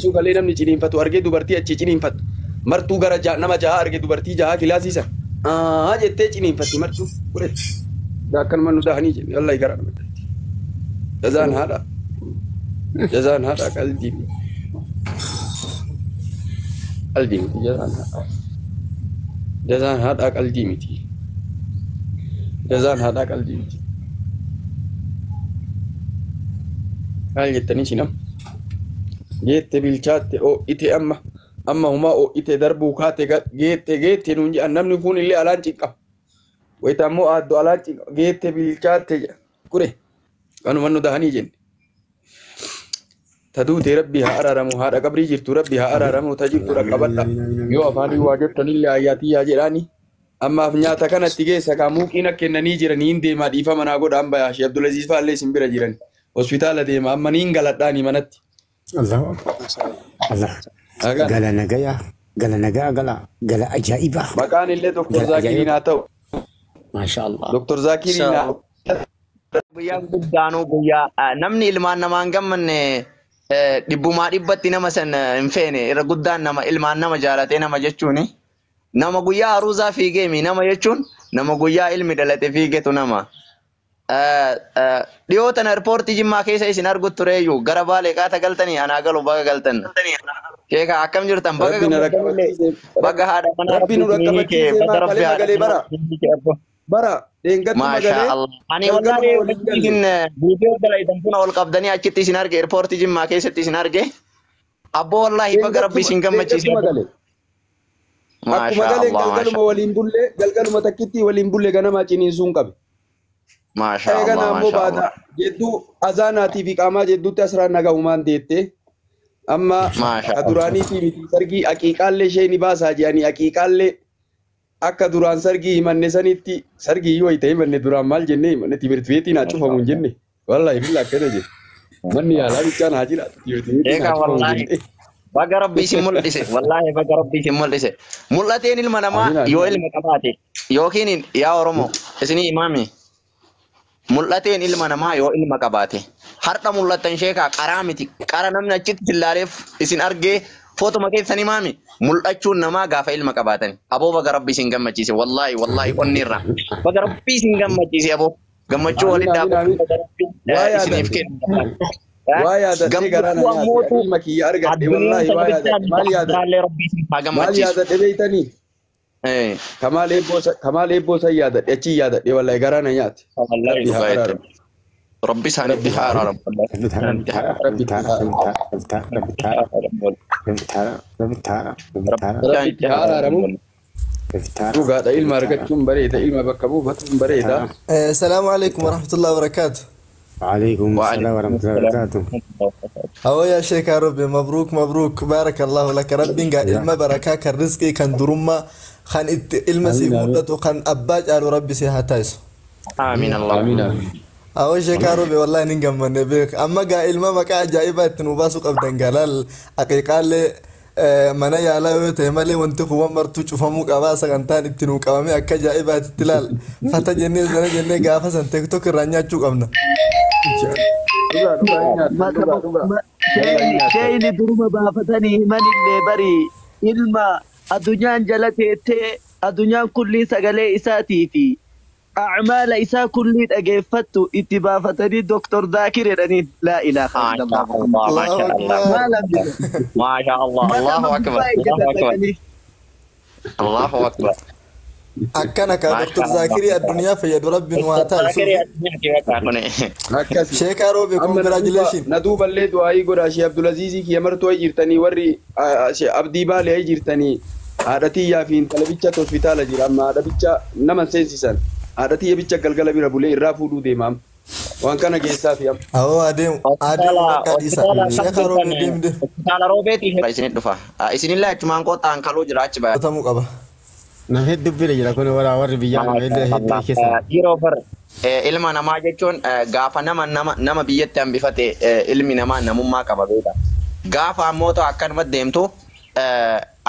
Kalee namni ciniinfatu argee dubartii achii ciniinfattu. Martuu gara nama jahaa arge dubartii jahaa kilaasii sana. Aa jettee ciniinfatti martuu. Godhe. Akkanuma nu dahanii jenne wallahi gara nama. Jazaan haadha. Jazaan haadha qalbii. Qalbii miti jazaan haadha. Jazaan haadhaa qalbii miti. Jazaan haadhaa qalbii miti. Maal jettanii sinam? Geette bilchaatte oo'ite amma amma humaa oo'ite darbuu kaate geette geette nuun jedhan namni kun illee alaan cinqama. Wayita ammoo aaddu alaan cinqama geette bilchaatte jedha. Kure kanuma nu dahanii jenne. Ta duute rabbi haa araaramu haadha qabrii jirtu rabbi haa araaramu ta jirtu dhaqqabadha. Yoo afaanii waa jettanillee ayyaatiyyaa jedhaani. Ammaaf nyaata kanatti geessa kaa muuqiin akka kennanii jiranii hin deemaa dhiifama naa godhaan bayaa Shee Abdulaziz fa'aallee isin bira jiran. Hospitaala deema amma niin galadhaanii manatti. Allahu akbar. Allah. Agan. Gala nagaya. Gala nagaa gala. Gala ajaa'ibaa. Maqaan illee Dr. Gala Zaakiriin ajaa'ibaa. haa ta'u. Maasha Allah. Dr. Zaakiriin haa Guyyaan guddaanuu guyyaa namni ilmaan namaan gammanne dhibbumaa dhibbatti nama san hin feene irra guddaan nama ilmaan nama jaalatee nama jechuuni. Nama guyyaa aruuzaa fiigeemi nama jechuun nama guyyaa ilmi dhalate fiigetu nama. Dhiyoo tana airpoortii Jimmaa keessa isin argu tureeyyuu gara Baalee qaata galtanii anaa galu baga galtan. Sheeka akkam jirtan baga Rabbi na gammaddanillee rakkabachise. baga haadha manaa Rabbi rabbi nu isinii kee rakkabachise baga maa rabbi kalee haadha magalee manaa bara. isinii kee abbo. Bara dheengaddu Maasha magalee Allah. Ani galgaluma wallahi waliin galle. isin viidiyoo dalaytan kun ol qabdanii achitti isin arge airpoortii Jimmaa keessatti isin arge. Abboo wallahi baga rabbi isin gammachiise. Dheengadduma galee. Akkuma Maasha galeen Allah maasha galgaluma waliin bullee galgaluma takkitti waliin bullee ganamaa ciniinsuun qabe. Maasha Eegana Allah ammoo maasha baata Allah. jedduu azaanaatii fi qaamaa jedduutti asirraan nagahumaan deette. Amma Maasha ka Allah. duraaniitii miti sargii aqiiqaallee ishee ni baasaa jedhanii aqiiqaallee akka duraan sargii himanne sanitti sargii yoo ta'e himanne duraan maal jennee himanne timirti beetiin haa cufamu hin jenne. Wallahi billaa akkana jedhe. Manni yaalaa bichaan haa jiraatu timirti beetiin Eegaa haa cufamu hin wallahi jenne. baga rabbi isin mul'ise wallahi baga rabbi isin mul'ise. Mul'ateen ilma namaa Amiin amiin yoo amiin. ilma qabaate yookiin yaa Oromoo isinii imaami. Mul'ateen ilma namaa yoo ilma qabaate har'a mul'attan sheekaa qaraa miti qara namni achitti isin isin argee footuma keessan himaami mul'achuun namaa gaafa ilma qabaatan aboo baga rabbi isin gammachiise wallaahi wallaahi onni irraa baga rabbi isin gammachiise aboo gammachuu Amiin walitti amiin dhaabachuu amiin. baga rabbi Waa isiniif yaadadhe. kennu Waa yaadadhe garaa na gammachuu nyaate. ammootu Ani ilma kiyya argadhe addunyaan wallaahi sana waa yaadadhe. bichaan Maal yaadadhe? biraallee rabbi isin haa Maal gammachiisu. yaadadhe beeytanii? Kamaal eebboo san yaadadhe achi yaadadhe wallahi garaa na nyaate. Wallaahi Rabbi haa dhugaa araaramu. jettee rabbi isaanitti Rabbi haa haa araaramu. Rabbi taara, Isaanitti haa rabbi taara, rabbi taara, rabbi taara, araaramu. rabbi taara, rabbi taara, rabbi taara, Rabbi itti haa araaramu. rabbi taara, Dhugaadha ilma rabbi taara, argachuun bareeda ilma bakka buufatuun bareeda. taara. السلام عليكم ورحمة الله وبركاته. وعليكم السلام وعليكم ورحمة الله السلام وبركاته. هو يا شيخ يا ربي مبروك مبروك بارك الله لك ربي قال يا إلما بركة كان رزقي كان درما خان إلما سي Amiin amiin. مدته خان أباج قالوا ربي سي هاتايسو. آمين الله Amiin amiin. هو شيخ يا ربي والله ننقم من بيك أما قال إلما مكا جايبة تنوباسو قبدن قال حقيقة لي mana yaalaa yoo ta'e malee wanti kun waan martuu cufamuu qabaa sagantaan itti nuu qabamee akka ajaa'ibaatti ilaal fata jennee sana jennee gaafa san tiktok irraa nyaachuu qabna. Dhugaa dhugaa hin nyaattan dhugaa dhugaa. Wallahi hin nyaattan. Sheeyni duruma baafatanii himanillee bari ilma addunyaan jala teettee addunyaan kullii sagalee isaatii fi acmaala isaa kullii dhageeffattu itti baafatanii Doktor Zaakir jedhaniin laa ilaaha ما illallah شاء الله ما Allahu شاء الله akbar. Maal hambise ما شاء الله matama الله أكبر gubbaa الله ejjatan أكبر dhaqanii. الله أكبر Akkana kaa ما Dr. شاء الله Zaakirii addunyaa fayyadu rabbi nu haa دكتور taasisu. زاكر يا Akkasi. Sheekaa Roobe Amma na duuba congratulation. na duuballee du'aayii godhaa Shee Abdulaziizii kiyya martuu ayi jirtanii warri Shee Abdii Baalee ayi jirtanii haadha tiyyaa fi intala bichatu hospitaala jira amma haadha bicha nama hin seensisan haadha tiyya bicha galgala bira bulee irraa fuudhuu deema amma waan kana keessaa fi amma. Awoo adeemu adeemu bakka dhiisa. Sheekaa Roobe deemu deemu. Hospitaala Roobeetii isinit dhufa. Isinillee achumaan kottaan kaluu jira achi baya. Qotamuu qaba. Nama hedduu bira jira kun warra warri biyyaa nama hedduu hedduu keessa. Yeroo bar ilma namaa jechuun gaafa nama nama nama biyyatti hambifate ilmi namaa namummaa qaba beeka. Gaafa ammoo ta'u akkanumatti deemtu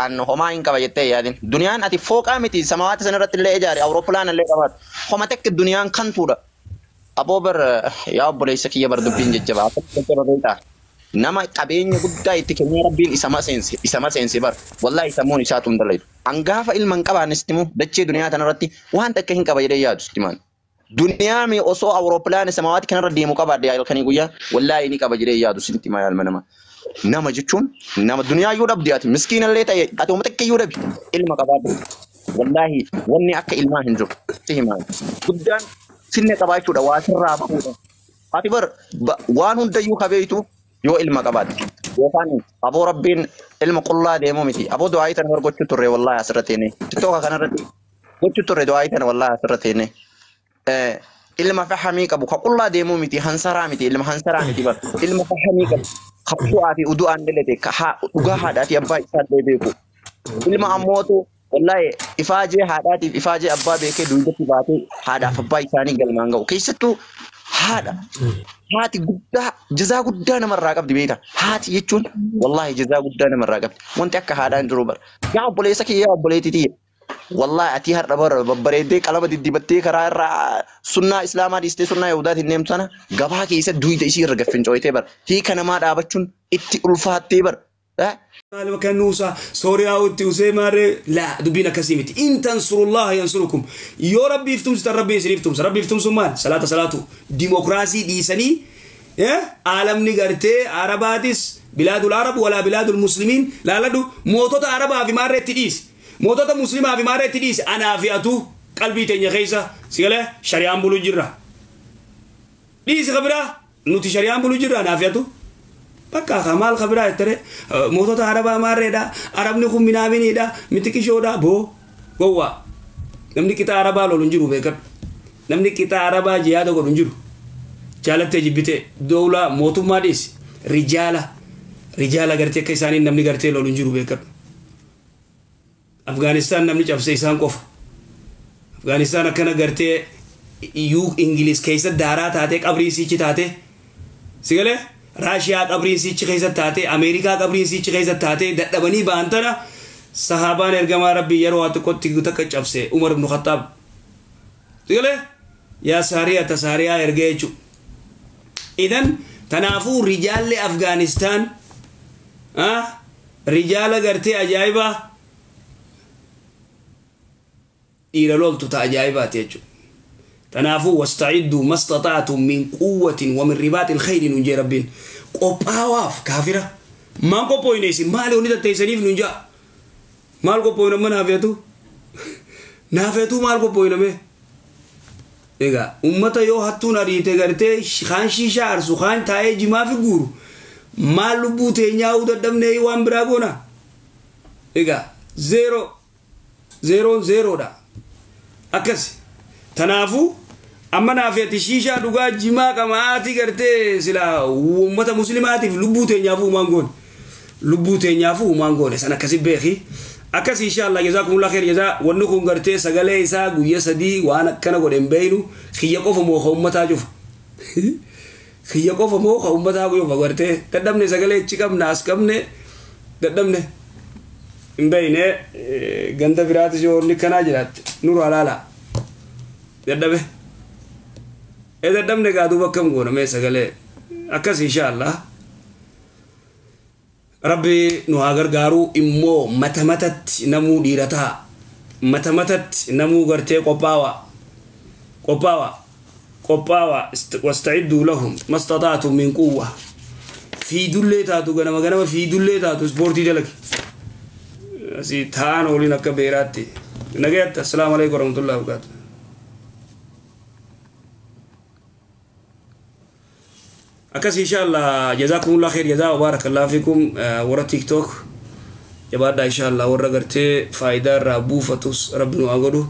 an homaa hin qaba jettee yaadin. Duniyaan ati fooqaa miti samawaati sanarratti illee ijaare awuroopplaan illee qabaatu. Homa takka duniyaan kantuudha. Aboo bar yaa obboleessa kiyya bar dubbiin jajjaba. Akkamitti jajjaba beektaa? Nama qabeenya guddaa itti kennee Rabbiin isa maseense bar wallaahi sammuun isaatu hin dalaytu. Angaafa ilma hin qabaanne sitti himu dachee duniyaa tanarratti waan takka hin qaba jedhee yaadu sitti himan. Duniyaa mi osoo awurooppilaana samawaati kanarra deemu qabaadhe halkanii guyyaa wallaahi ni qaba jedhee yaadu sitti hima yaa ilma namaa. Nama jechuun nama duniyaa iyyuu dhabdi ati miskiinallee ta'e ati uummata takka iyyuu dhabi ilma qabaadhu. Wallaahi wanni akka ilmaa hin jiru sitti himan. Guddaan sinne qabaachuudha waa sirraa bahuudha. Ati bar waan hundayyuu kabeeytu yoo ilma qabaatte yookaan aboo Rabbiin ilma qullaa deemuu miti aboo du'aa tana bar gochuu turre wallaahi asirra teenne tiktoka kanarratti gochuu turre du'aa tana wallaahi asirra teenne ilma fahamii qabu ka qullaa deemuu miti hansaraa miti ilma hansaraa miti bar ilma fahamii qabu ka du'aa fi udu'aan dhalate ka dhugaa haadhaa fi abbaa isaa illee beeku ilma ammootu wallaahi ifaajee haadhaatiif ifaajee abbaa beekee duudatti baatee haadhaaf abbaa isaanii galmaan ga'u keessattuu haadha haati guddaa jazaa guddaa namarraa qabdi beekta haati jechuun wallaahi jazaa guddaa namarraa qabdi wanti akka haadhaa hin jiru bara yaa obboleessa kiyya yaa obboleettii tiyya wallaahi ati har'a bara babbareeddee qalama diddibattee karaa irraa sunnaa islaamaa dhiistee sunnaa yahudaatiin deemtu sana gabaa keessa duyda isii irra gaffincooytee bara hiika namaa dhaabachuun itti ulfaattee bara Maal kennuusa Sooriyaawutti usee maarree laa dubbiin akkasii miti. In tansurullaha yansurukum. Yoo rabbiif tumsitan rabbiin isiniif tumsa. Rabbiif tumsuun maal? Salaata salaatu. Dimokiraasii dhiisanii aalamni gartee Arabaatis bilaadul Arab walaa bilaadul Muslimiin laaladhu mootota Arabaa fi maarree itti dhiisi. Mootota Muslimaa fi maarree itti dhiisi. Anaa fi atuu qalbii teenya keessa sigalee shari'aan bulu jirra. Dhiisi kabiraa nuti shari'aan bulu jirra anaa fi atuu. Bakka ka maal kabiraa jettare mootota Arabaa maarreedha. Arabni kun minaaminiidha. Mitiqishoodha. Boo gowwaa. Namni qixa Arabaa lolu hin jiru beekadhu. Namni qixa Arabaa jihaada godhu hin jiru. Jaalattee jibbitee dowlaa mootummaa dhiisi. Rijaala. Rijaala gartee akka isaaniin namni gartee lolu hin jiru beekadhu. Afgaanistaan namni cabse isaan qofa. Afgaanistaan akkana gartee iyyuu Ingiliz keessa daaraa taatee qabriin siichi taatee. Sigalee Raashiyaa qabriin siichi keessa taatee Ameerikaa qabriin siichi keessa taatee dadhabanii ba'an tana sahaabaan ergamaa Rabbii yeroo waa xiqqootti takka cabse Umar ibn Khattaab. Sigalee yaa saariyaa ta saariyaa ergee jechuudha. Idan tanaafuu rijaalli Afgaanistaan rijaala gartee ajaa'ibaa dhiira loltu ta ajaa'ibaati jechuudha. Tanaafuu wasta'idduu mastata'atum min quwwatin wa min ribaatil khayri nuun jee Rabbiin. Qophaawaaf kaafira. Maan qophooyne isin maali wanni tatteessaniif nuun jaa. Maal qophooyne amma naafeetu? Naafeetu maal qophooyne mee? Egaa ummata yoo hattuun ariite gartee kaan shiishaa arsu kaan taa'ee jimaa fi guuru maal lubbuu teenyaa dadhabnee waan biraa goona. Egaa zeeroo zeeroon zeeroodha. Akkasi. Tanaafuu amma naafeeti shiishaa dhugaa jimaa qama'aatii gartee sila uummata muslimaatiif lubbuu teenyaafuu uumaan goone. Lubbuu teenyaafuu uumaan goone san akkasi beeki. Akkasi inshallah jazaakumullah khair jazaa wanni kun gartee sagalee isaa guyya sadii waan akkana godhe hin beeynu kiyya qofa moo ka uummataa cufa. Kiyya qofa moo ka uummataa cufa gartee dadhabne sagalee ichi qabna as qabne dadhabne hin beeyne ganda biraatis yoo inni kanaa jiraatte nuru alaala. Dadhabe. Dadhabne gaa duuba akkam goona mee sagalee akkas inshallah. Rabbi nu haa gargaaru immoo mata matatti namuu dhiira ta'a. Mata matatti namuu gartee qophaawa. Qophaawa. Qophaawa. Wasta'idduu lahum mastata'atum min quwwa. Fiidullee taatu ganama ganama fiidullee taatu ispoortii dalagi. Asii taa'an ooliin akka beeraatti. Nagayaatti. Assalaamu alaikum warahmatullahi wabarakatuh. Akkas inshallah jazakumullah khair jazaa wa barakallahu fikum warra TikTok jabaadhaa inshallah warra gartee faayidaa irraa buufatus rabbi nu haa godhu.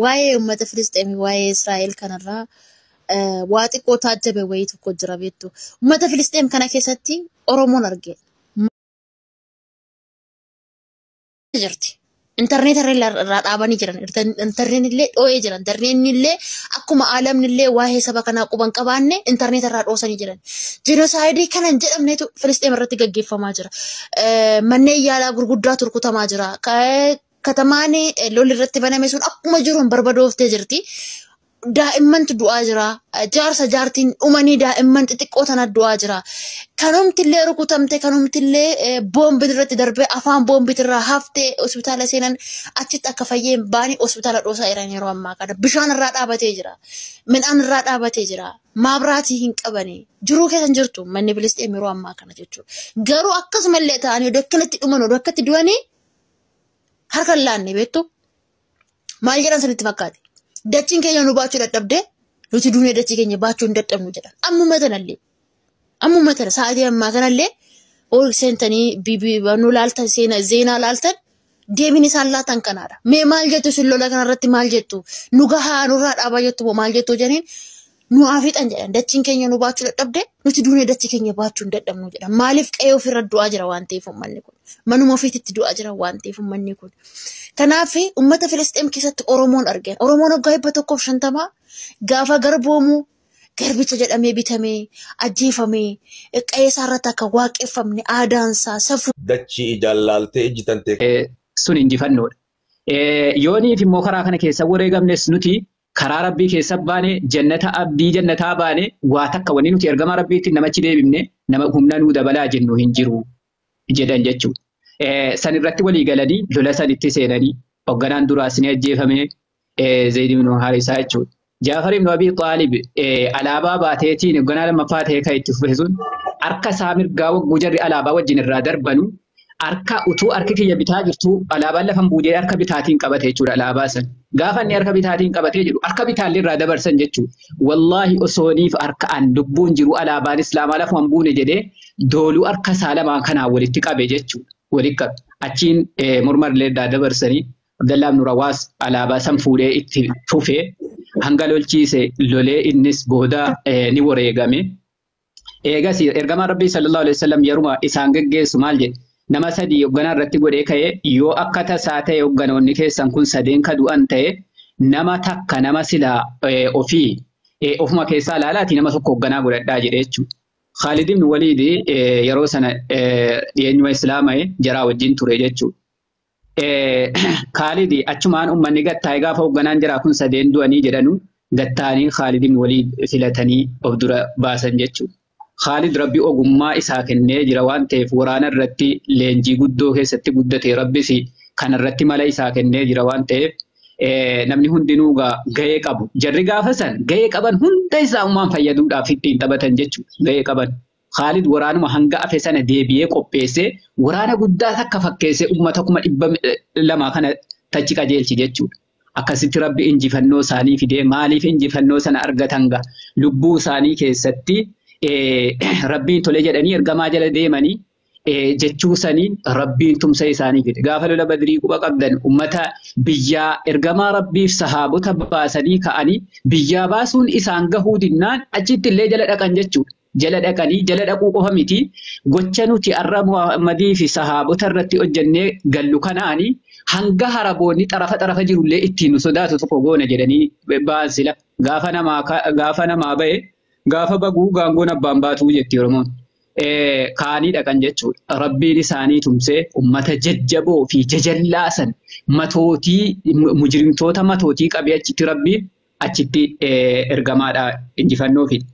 Waa'ee uummata Filisxeemii waa'ee Israa'el kanarraa waa xiqqoo taajjabe wayii tokko jira beektu. Uummata Filisxeem kana keessatti Oromoon arge. Jirti. Intarneet irraa dhaabanii jiran. Intarneet illee dhoo'ee jira. Intarneetni illee akkuma aalamni illee waa'ee saba kanaa quban qabaanne intarneet irraa dhoosanii jiran. Jenosaayidii kana hin jedhamnetu Filisxeem irratti gaggeeffamaa jira. Manneen yaalaa gurguddaa turkutamaa jira. Katamaan lolli irratti baname sun akkuma jiruun barbadooftee jirti. Daa'immantu du'aa jira. Jaarsa jaartiin dhumanii daa'imman xixiqqoo tana du'aa jira. Kanumtillee rukutamte, kanumtillee boombiin irratti darbee afaan boombiitirraa haftee hospitaala seenan achitti akka fayyeen baanii hospitaala dhoosaa jiran yeroo ammaa kana. Bishaan irraa dhaabatee jira. Midhaan irraa dhaabatee jira. Maabiraatii hin qabani. Jiruu keessa hin jirtu manni Filisxeem yeroo ammaa kana jechuudha. Garuu akkasumallee ta'anii odoo akkanatti dhuman, odoo akkatti du'anii harka hin laanne beektu. Maal jedhan sanitti fakkaate? Dachiin keenya nu baachuu dadhabdee nuti duunee dachii keenya baachuu hin dadhabnu jedhan. Ammuma tanallee. Ammuma tana sa'aatii ammaa kanallee ol seentanii nu laaltan, seenaa laaltan, deebiin isaan laatan kanaadha. Mee maal jettu isin lola kanarratti, maal jettu? Nu gahaa, nurraa dhaabaa jettu moo maal jettu jedhaniin, nu haa fixan jedhan. Dachiin keenya nu baachuu dadhabde, nuti duunee dachii keenya baachuu hin dadhabnu jedhan. Maaliif? Qe'ee ofirra du'aa jira waan ta'eef uummanni kun. Manuma ofiitti du'aa jira waan ta'eef uummanni kun. Kanaaf uummata Filisxeem keessatti Oromoon argan. Oromoon waggaa 150 gaafa garboomu garbicha jedhamee bitamee ajjeefamee qe'ee isaarratti akka waaqeffamne aadaansaa safuu. Dachii ijaan laaltee ijji tantee. Sun injifannoodha. Yooniif immoo karaa kana keessa wareegamnes nuti karaa rabbii keessa baane, jannata abdii jannataa baane. Waa takka wanni nuti ergamaa rabbiitti namachi deebifne nama humna nuu dabalaa jennu hin jiru jedhan jechuudha. San irratti walii galanii lola sanitti seenanii hoogganaan duraas ni ajjeefame, Zayd ibn Haarisaa jechuudha. Jaafar ibn Abii Xaalib alaabaa baateetiin hoogganaa lammaffaa ta'ee kan itti fufe sun harka isaa mirgaa wagguu jarri alaabaa wajjin irraa darbanu, harka utuu harki kiyya bitaa jirtu alaabaan lafa buujee harka bitaatiin qabate jechuudha alaabaa san. Gaafa inni harka bitaatiin qabatee jiru harka bitaallee irraa dabarsan jechuudha. Wallaahi osooniif harka an lubbuun jiru alaabaan islaamaa lafa hin buune jedhee dooluu harka isaa lamaan kanaan walitti qabe jechuudha. Walitti qabe. Achiin morma illee irraa dabarsanii Abdallaa ibn Rawaas alaabaa san fuudhee itti fufee hanga lolchiise lolee innis booda ni wareegame. Eegas ergamaan Rabbii sallallahu alaihi wasallam yeruma isaan geggeessu maal jedhe? Nama sadii hoogganaa irratti godhee ka'ee, yoo akka tasaa ta'e hoogganoonni keessan kun sadeen ka du'an ta'e, nama takka nama silaa ofii ofuma keessaa laalaati nama tokko hoogganaa godhadhaa jedhe jechuudha. Khaalid ibn Waliid yeroo sana dhiyeenyuma Islaama'e jaraa wajjin ture jechuudha. Khaalid achumaan uummanni gattaa'e gaafa hoogganaan jaraa kun sadeen du'anii jedhanu gattaanii Khaalid ibn Waliid filatanii of dura baasan jechuudha. Khaalid Rabbi ogummaa isaa kennee jira waan ta'eef waraana irratti leenjii guddoo keessatti guddate, Rabbis kanarratti mala isaa kennee jira waan ta'eef namni hundinuu gahee qabu. Jarri gaafa san gahee qaban hunda islaamummaan fayyaduudhaaf ittiin taphatan jechuudha. Gahee qaban. Khaalid waraanuma hanga afe sana deebi'ee qopheessee waraana guddaa takka fakkeessee uummata 200,000 kana tachi qajeelchi jechuudha. Akkasitti Rabbi injifannoo isaanii fidee. Maaliif injifannoo sana argatan gaa? Lubbuu isaanii keessatti Rabbiin tole jedhanii ergamaa jala deemanii jechuu saniin Rabbiin tumsa isaanii fide. Gaafa lola Badrii quba qabdan uummata biyyaa ergamaa Rabbiif sahaabota baasanii ka'anii biyyaa baasuun isaan gahuu dinnaan achitti illee jala dhaqan jechuudha. Jala dhaqanii jala dhaquu qofa miti, gocha nuti har'a Muhammadii fi sahaabota irratti hojjennee gallu kanaanii hanga haraboonni xarafa xarafa jirullee ittiin nu sodaatu tokko goona jedhanii ba'an sila. Gaafa namaa ba'e gaafa baguu gaangoon abbaan baatuu jetti Oromoon. Kaanii dhaqan jechuudha. Rabbiin isaanii tumsee uummata jajjaboo fi jajallaa san matootii mujrimtoota matootii qabee achitti Rabbiin achitti ergamaadha injifannoo fide.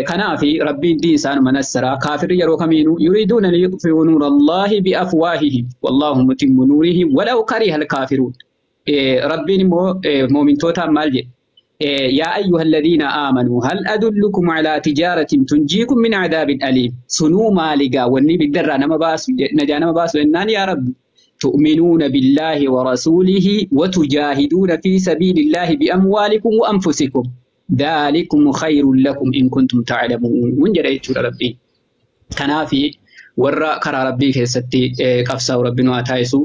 Kanaaf Rabbiin diin isaanuma nassaraa. Kaafirri yeroo kamiinuu yuriiduuna liyutfi'uu nuura Allaahi biafwaahihim wallaahu mutimmu nuurihi walaw kariha alkaafiruun. Rabbiin immoo mu'mintootaan maal jedhe? يا أيها الذين آمنوا هل أدلكم على تجارة تنجيكم من عذاب أليم. Sunuu maaligaa wanni biddarraa nama baasu, najaa nama baasu jennaan, yaa Rabbi, تؤمنون بالله ورسوله وتجاهدون في سبيل الله بأموالكم وأنفسكم ذلكم خير لكم إن كنتم تعلمون jedha jechuudha Rabbiin. Kanaafi warra karaa Rabbii keessatti qabsaa'u Rabbi nu haa taasisu.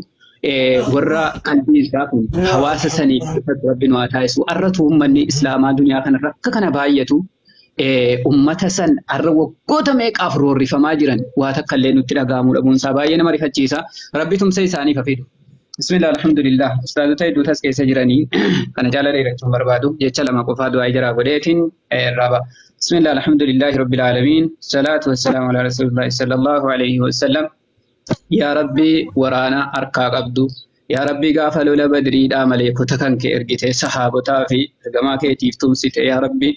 Warra qalbii isaa kun hawaasa saniif Rabbi nu haa taasisu. Arratu uummanni Islaamaa duniyaa kanarra akka kana baay'atu, ummata san har'a waggoota meeqaaf roorrifamaa jiran waa takka illee nutti dhaga'amuu dhabuun isaa baay'ee nama rifachiisa. Rabbi tumsa isaaniif haa fidu. Bismillah, alhamdulillah. Ustaazota hedduutu as keessa jiranii kana jaala dheerachuun barbaadu jecha lama qofaa du'aa jaraa godheetiin irraa ba'a. Bismillah, alhamdulillahi rabbil aalamiin. Salaatu wassalaamu ala rasuulillahi sallallahu alayhi wasallam. Yaa Rabbi, waraana harkaa qabdu. Yaa Rabbi gaafa lola badriidhaa maleekota kan kee ergite sahaabotaa fi ergamaa keetiif tumsite yaa Rabbi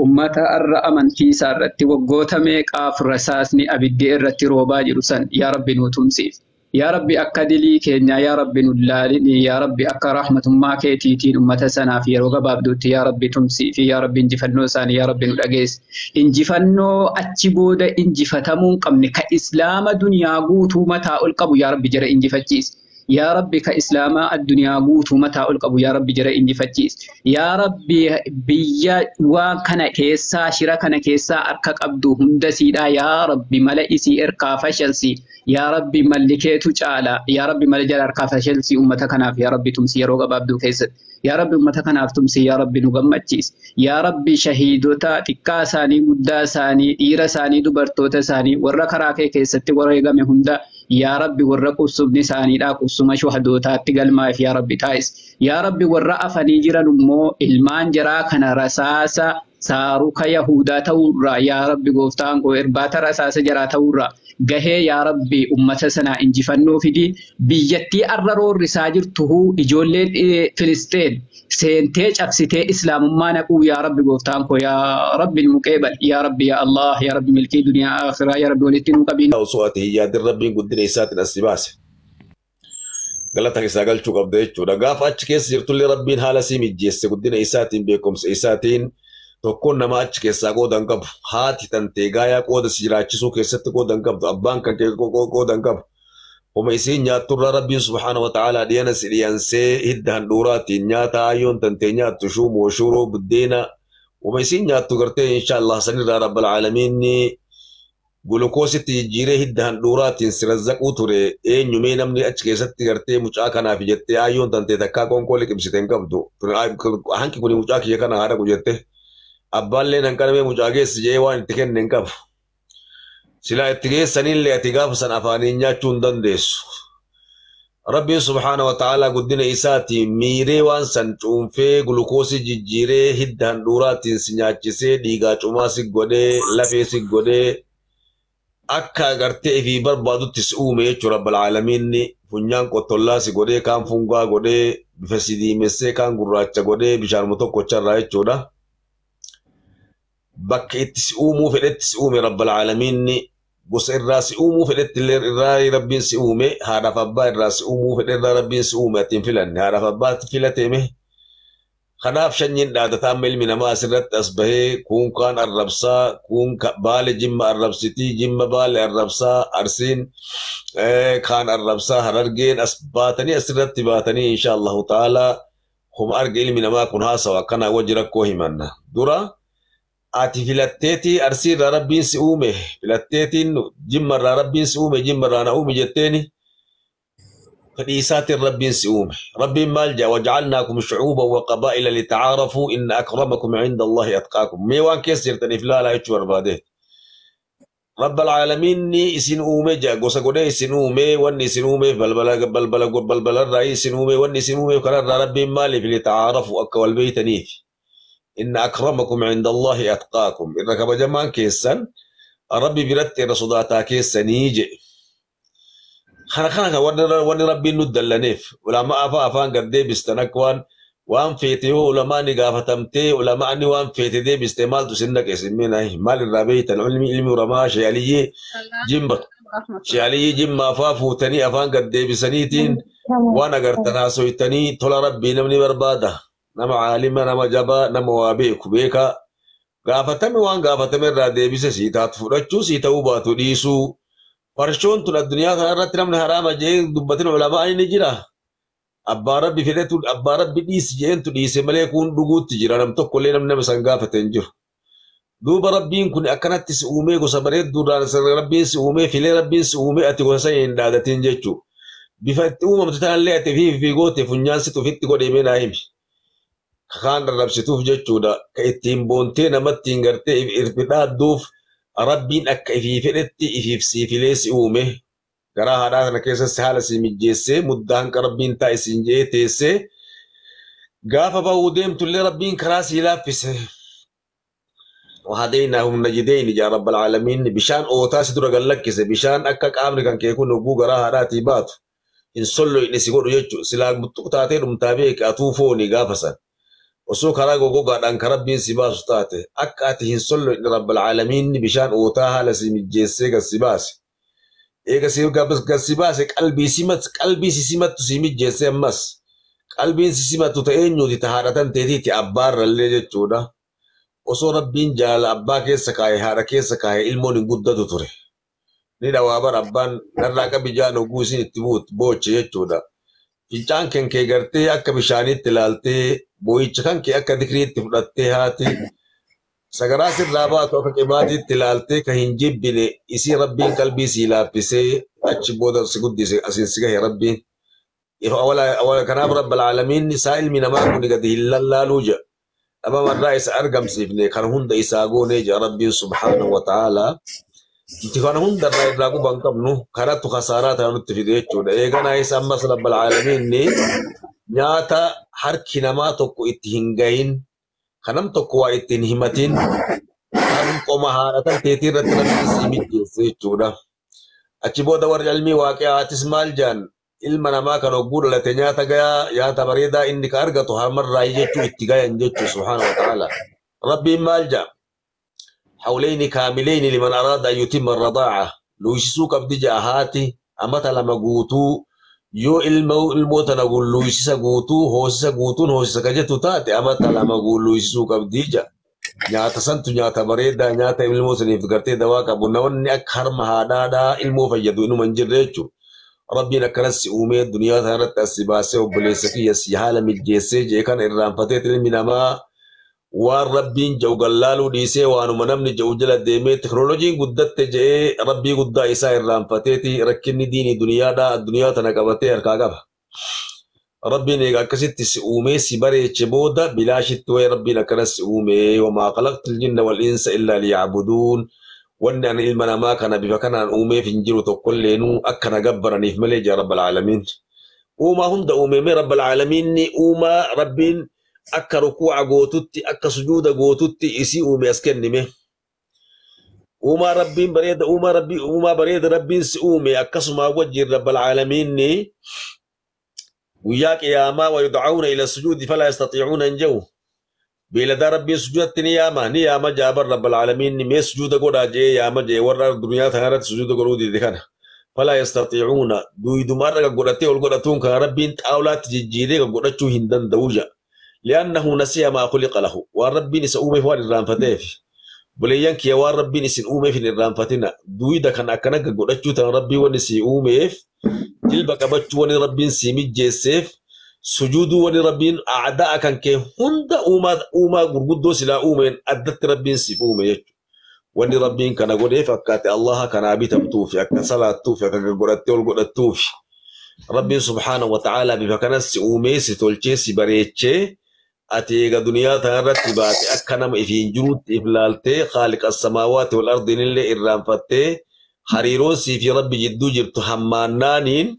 ummata arra amantii isaa irratti waggoota meeqaaf rasaasni abiddi irratti roobaa jiru san yaa Rabbi nuu tumsiif. Yaa Rabbi akka dilii keenyaa yaa Rabbi nu laalini yaa Rabbi akka rahmatummaa keetiitiin ummata sanaaf yeroo gabaabduutti yaa Rabbi tumsii fi yaa Rabbi injifannoo isaanii yaa Rabbi nu dhageessi. Injifannoo achi booda injifatamuu hin qabne ka islaama duniyaa guutuu mataa ol qabu yaa Rabbi jara injifachiisi. Yaa Rabbi ka islaamaa addunyaa guutuu mataa ol qabu yaa Rabbi jara injifachiisi. Yaa Rabbi biyya waan kana keessaa shira kana keessaa harka qabdu hunda siidhaa yaa Rabbi mala isii erkaa fashalsi. Yaa Rabbi malli keetu caala. Yaa Rabbi mala jala harkaa fashalsi uummata kanaaf yaa Rabbi tumsi yeroo gabaabduu keessatti. Yaa Rabbi uummata kanaaf tumsi yaa Rabbi nu gammachiisi. Yaa Rabbi shahiidota xiqqaa isaanii guddaa isaanii dhiira isaanii dubartoota isaanii warra karaa kee keessatti wareegame hunda yaa Rabbi warra qubsumni isaaniidhaa qubsuma shuhadootaatti galmaa'eef yaa Rabbi taa'is. Yaa Rabbi warra afanii jiran immoo ilmaan jaraa kana rasaasa saaruka Yahudaa ta'uurraa yaa Rabbi gooftaan koo irbaata rasaasa jaraa ta'uurraa gahee yaa Rabbi ummata sanaa injifannoo fidi biyyattii arra roorrisaa jirtu ijoolleen Filisteen seentee cabsitee islaamummaa naquu yaa Rabbi gooftaan koo yaa Rabbi nu qeebal yaa Rabbi yaa Allah yaa Rabbi milkii duniyaa akhiraa yaa Rabbi walitti nu qabiin. Osoo ati hin yaadin Rabbiin guddina isaatiin as si baase. Galata isaa galchuu qabda jechuudha. Gaafa achi keessa jirtullee Rabbiin haala sii mijjeesse guddina isaatiin beekumsa isaatiin tokkoon nama achi keessaa qooda hin qabu. Haati tantee gaayaa qooda si jiraachisuu keessatti qooda hin qabdu. Abbaan kan kee qooda hin qabu. Homa isiin nyaatturraa Rabbiin subhaana wa ta'aalaa dhiyana si dhiyansee hidda handhuuraatiin nyaata ayyoon tantee nyaattu shuumoo shuroo buddeena. Homa isiin nyaattu gartee inshaallah sanirraa rabbal aalamiinni gulukoositti jijjiiree hidda handhuuraatiin si razzaquu ture eenyumee namni achi keessatti gartee mucaa kanaaf jettee ayyoon tantee takkaa qoonqoo liqimsite hin qabdu. Hanqi kun mucaa kiyya kana haa dhaqu jette. Abbaallee hanqanamee mucaa geessi jee waan itti kenne hin qabu. Silaa itti geessanillee ati gaafa san afaaniin nyaachuu hin dandeessu. Rabbiin subhaana wa ta'aalaa guddina isaatiin miiree waan san cuunfee gulukoosii jijjiiree hidda handhuuraatiin si nyaachisee dhiigaa cumaa si godhee lafee si godhee akka agartee ifii barbaadutti si uume jechuudha rabbal aalamiinni funyaan qottollaa si godhee kaan fungaa godhee bifa si diimessee kaan gurraacha godhee bishaanuma tokkocharraa jechuudha. Bakka itti si uumuu fedhetti si uume rabbal aalamiinni gosa irraa si uumuu fedhetti illee irraa rabbiin si uume haadhaaf abbaa irraa si uumuu fedhe irraa rabbiin si uume ati hin filanne haadhaaf abbaatti filateeme. Kanaaf shanyiin dhaadataa amma ilmi namaa asirratti as bahee kuun kaan arrabsaa kuun baale jimma arrabsitii jimma baale arrabsaa arsiin kaan arrabsaa harargeen as baatanii asirratti baatanii insha Allahu ta'ala homa arge ilmi namaa kun haasawa akkanaa wajji rakkoo himanna. Dura ati filatteetii arsii irraa rabbiin si uume filatteetiin jimma irraa rabbiin si uume jimma irraa na uume jetteeni fedhii isaatiin rabbiin si uume. Rabbiin maal jedha wajacalnaakum shucuuban wa qabaa'ila litacaarafuu inna akramakum cinda Allahi atqaakum. Mee waan keessa jirtaniif laalaa jechuu barbaade. Rabbal aalamiinni isin uume jedha gosa godhee isin uume wanni isin uumeef balbala balbalarraa isin uume wanni isin uumeef kanarraa rabbiin maaliif litacaarafuu akka wal beeytaniif. Inna akramakum cinda Allahi atqaakum. Irra kabajamaan keessan Rabbi biratti irra sodaataa keessanii jedhe. Kana kana kan wanni rabbiin nu dallaneef ulamaa afaan gad deebistan akka waan feete yoo ulamaa ni gaafatamtee ulamaa ni waan feete deebiste maaltu sin dhaqe sin mina maal irraa beeytan ilmi ulamaa sheeyaliyyee jimma afaa fuutanii afaan gad deebisaniitiin waan agartan haasoytanii tola rabbii namni barbaada. Nama caalima nama jabaa nama waa beeku beekaa gaafatame waan gaafatame irraa deebise sii taatu fudhachuu sii ta'uu baatu dhiisuu. Farshoon tun addunyaa kana irratti namni haraama jee dubbatin ulamaa ni jira. Abbaa rabbi fedhetu abbaa rabbi dhiisi jeentu dhiise malee kun dhuguutti jira nam tokkollee namni nama san gaafate hin jiru. Duuba rabbiin kun akkanatti si uumee gosa bareedduudhaan rabbiin si uumee filee rabbiin si uumee ati gosa san hin dhaadatin jechuudha. Bifa itti uumamtu tanallee ati fi goote funyaan situ ofitti godhee mee naa himi. Kaan arrabsituuf jechuudha. Ka ittiin boontee namatti hin gartee irfi dhaadduuf Rabbiin akka ifii fedhetti ifiif sii filee si uume. Garaa haadhaa kana keessatti haala si mijjeessee muddaa hanqa rabbiin taa'e siin jedhee teessee gaafa bahuu deemtullee rabbiin karaa sii laaffise. Wahadaynaahum najdayni jaa rabbal aalamiin bishaan ootaa si dura gad lakkise bishaan akka qaamni kan kee kun hogguu garaa haadhaatii baatu. hin solloyne si godhu jechuudha. Silaa muttuq taatee dhumtaa beeki atuu fooni gaafa san. Osoo karaa gogogaadhaan ka Rabbiin si baasu taate akka ati hin solloyne Rabbal Aalamiin bishaan ootaa haala si mijjeessee gad si baase. Eega si gad si baase qalbii si simattu si mijjeessee ammas. Qalbiin si simattu ta eenyuuti ta haadha tan teetiiti abbaarrallee jechuudha. Osoo Rabbiin jaalala abbaa keessa kaa'e haadha keessa kaa'e ilmoon hin guddatu ture. Ni dhawaa bara abbaan narraa qabi jaan oguu isin itti booche jechuudha. Fincaan kan kee gartee akka bishaaniitti ilaaltee boo'icha kan kee akka dikriitti fudhattee haati sagaraa sirraa baatu akka qibaatiitti ilaaltee kan hin jibbine isii Rabbiin qalbii sii laaffisee achi booda si guddise asiin si gahe Rabbiin. Kanaaf Rabbal Aalamiin isaa ilmi namaa kun gadi hin lallaaluu jedha. Dhabamarraa isa argamsiifne kan hunda isaa goonee jedha Rabbiin subhaanahu wa ta'aalaa. Nuti kana hundarraa irraa quba hin qabnu kanattu kasaaraa tana nutti fide jechuudha. Eeganaa isa ammas Rabbal Aalamiin nyaata harki namaa tokko itti hin gahin, kanam tokko waa itti hin himatin, kan qoma haadha tan teetii irratti Rabbiin sii mijjeesse jechuudha. Achi booda warri ilmii waaqiyaatis maal jedhan ilma namaa kan hogguu dhalate nyaata gayaa nyaata bareedaa inni ka argatu harmarraa jechuu itti gayan jechuu subhaanahu wa ta'ala. Rabbiin maal jedha? Hawleyni kaamileyni liman araada an yutimma arradaa'a. Luysisuu qabdi ja'a haati amata lama guutuu yoo ilmoo tana luysisa guutuu hoosisa guutuun hoosisa ka jettu taate amata lama luysisuu qabdi ja'a. Nyaata santu nyaata bareedaa nyaata ilmoo saniif gartee dawaa qabu namoonni akka harma haadhaadhaa ilmoo fayyadu inuma hin jirre jechuudha. Rabbiin akkanas si uumee duniyaa kanarratti as si baasee obboleessa kiyya si haala mijjeessee jee kana irraanfatee ilmi namaa waan Rabbiin jedhu gallaaluu dhiisee waanuma namni jedhu jala deemee teknooloojiin guddatte jedhee Rabbii guddaa isaa irraanfateeti rakkinni diinii duniyaadhaa addunyaa tana qabatee harkaa qaba. Rabbiin egaa akkasitti si uumee si bareeche booda bilaashitti wayii Rabbiin akkanas si uumee wamaa khalaqtul jinna wal insa illaa liya'buduun. Wanni ani ilma namaa kana bifa kanaan uumeef hin jiru tokkolleenuu akka na gabbaraniif malee jaa Rabbal Aalamiin. Uumaa hunda uumee Rabbal Aalamiin uumaa Rabbiin akka rukuu'a gootutti akka sujuuda gootutti isii uume as kennime. Uumaa Rabbiin bareeda uumaa bareeda Rabbiin si uume akkasuma wajjin Rabbal Aalamiin guyyaa qiyaamaa wa yud'auna ila sujuudi falaa yastatiicuuna hin jiru. Beeladaa Rabbiin sujuudatti ni yaama jaabar Rabbal Aalamiin mee sujuuda godhaa jee yaama jee warra duniyaa tanarratti sujuuda godhuu dide kana. Falaa yastatiicuuna duudumarra godhatee ol godhatuun kana Rabbiin xaawulaatti jijjiiree godhachuu hin danda'u ja'a. Li'annahu nasiya maa khuliqa lahu waan Rabbiin isa uumeef waan irraanfateef. Buleeyyan kiyya waan Rabbiin isin uumeef hin irraanfatina. Duuda kan akkana godhachuu tan Rabbii wanni si uumeef jilba qabachuu wanni Rabbiin si mijjeesseef sujuuduu wani Rabbiin a'daa kan kee hunda uumaa gurguddoo silaa uumeen addatti Rabbiin siif uume jechuudha. Wanni Rabbiin kana godheef akka ati Allaha kanaa bitamtuufi akka salaattuufi akka godhattee ol godhattuufi. Rabbiin subhaanahu wa ta'aalaa bifa kanas si uumee si tolchee si bareechee ati eega duniyaa tanarratti baate akka nama ifiin jiruutti if laaltee khaaliqa samaawaati wal ardiin illee irraanfattee hariiroon sii fi Rabbi jidduu jirtu hammaannaaniin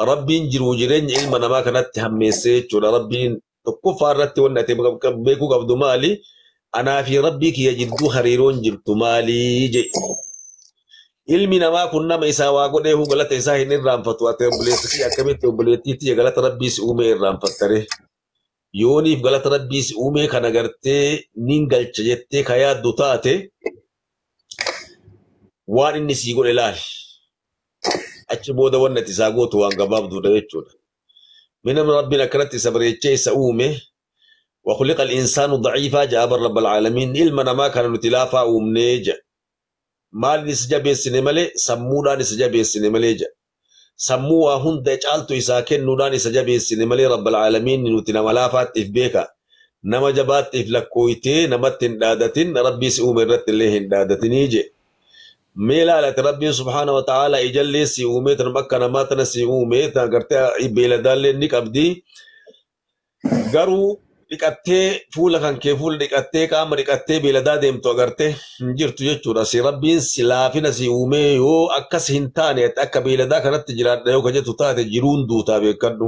Rabbiin jiruu jireenya ilma namaa kanatti hammeessee jechuudha. Rabbiin tokkoffaa irratti wanni ati beekuu qabdu maali? Anaa fi Rabbii kiyya jidduu hariiroon jirtu maali jedhe. Ilmi namaa kun nama isaa waa godhee galata isaa hin irraanfatu. Ati obboleessa kiyya akkamitti obboleettii tiyya galata Rabbii si uumee irraanfattare? Yooniif galata Rabbii si uumee kana gartee nin galcha jettee ka yaaddu taate waan inni sii godhe laali. Achi booda wanni ati isaa gootu waan gabaabduudha jechuudha. Minam Rabbiin akkanatti isa bareechee isa uume وخلق الإنسان ضعيفا جاب رب العالمين ilma namaa kana nuti laafaa uumnee jedha. Maalin isa jabeessine malee sammuudhaan isa jabeessine malee jedha. Sammuu waa hunda caaltu isaa kennuudhaan isa jabeessine malee Rabbal Aalamiin nuti nama laafaatti if beeka. Nama jabaatti if lakkooytee namatti hin dhaadatin Rabbii si uume irratti illee hin dhaadatinii jedhe. Mee laalate Rabbiin subhaana wa ta'aala ijallee si uume tan bakka namaa tana si uume tan gartee beeladaallee ni qabdi. Garuu dhiqattee fuula kan kee fuula dhiqattee qaama dhiqattee beeladaa deemtu agartee hin jirtu jechuudha. Si Rabbiin si laafina si uumee yoo akkas hin taane akka beeladaa kanatti jiraadha yoo ka jettu taate jiruun duutaa beekadhu.